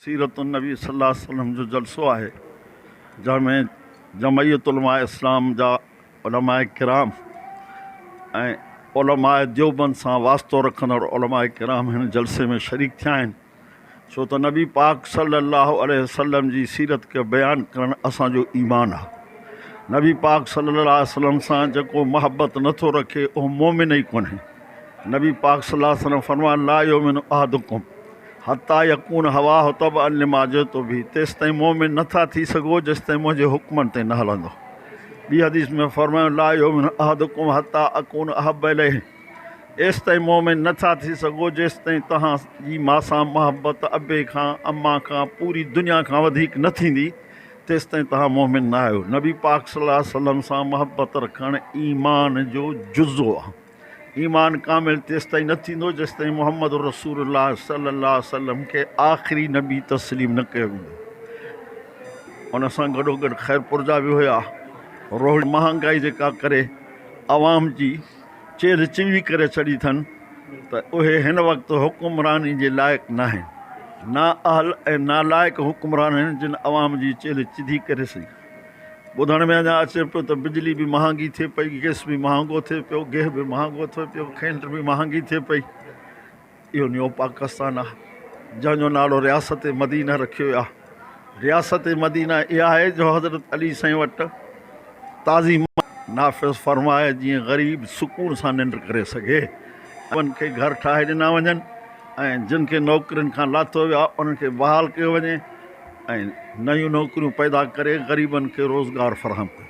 سيرت النبي صلي الله عليه وسلم جو جلسو آهي جنهن ۾ جمعيت علماء اسلام جا علماء ڪرام ۽ علماء ديوبند سان واسطو رکندڙ علماء ڪرام هن جلسي ۾ شريڪ ٿيا آهن ڇو ته نبي پاڪ صلي الله عليه وسلم جي سيرت کي بيان ڪرڻ اسان جو ايمان آهي. نبي پاڪ صلي الله عليه وسلم سان جيڪو محبت نٿو رکي اهو مومن ئي ڪونهي. نبي پاڪ صلي الله عليه وسلم فرمايو لا يؤمن احدڪم حتي يڪون هواه تبعا لما جئت به تيستائين مومن نٿا ٿي سگهو جيستائين منهنجي حڪمن تي نه هلندو. ٻي حديث ۾ فرمايو لا يؤمن احدڪم حتي اڪون احب اليه ايستائين مؤمن نه ٿا ٿي سگهو جيستائين توهان جي مان سان محبت ابي کان، امان کان، پوري دنيا کان وڌيڪ نه ٿيندي تيستائين توهان مؤمن نه آهيو. نبي پاڪ صلي الله عليه وسلم سان محبت رکڻ ايمان جو جزو آهي. ايمان ڪامل تيستائين نه ٿيندو جيستائين محمد رسول الله صلي الله عليه وسلم کي آخري نبي تسليم نه ڪيو ويندو. ان سان گڏوگڏ خيرپور جا به هيا. روهڙي مهانگائي جيڪا ڪري عوام جي چيلهه چوي ڪري ڇڏي اٿن ته اهي هن وقت حڪمراني جي لائق ناهن. نااهل ۽ نالائق حڪمران آهن جن عوام جي چيلهه چڌي ڪري سئي. ٻڌڻ ۾ اڃا اچي پيو ته بجلي به مهانگي ٿئي پئي، گئس به مهانگو ٿئي پيو، گيهه به مهانگو ٿئي پيو، کنڊ به مهانگي ٿئي پئي. اهو نيو پاڪستان آهي جنهن جو نالو رياست مدينه رکيو ويو آهي. رياست مدينه اها آهي جو حضرت علي سائين وٽ تعظيم نافذ فرمائي جيئن غريب سڪون سان ننڊ ڪري سگهي. انهن کي گهر ٺاهي ڏنا وڃن ۽ جن کي نوڪرين کان لاٿو ويو آهي انهن کي بحال ڪيو وڃي ۽ نيون نوڪريون پيدا ڪري غريبن کي روزگار فراهم ڪيو.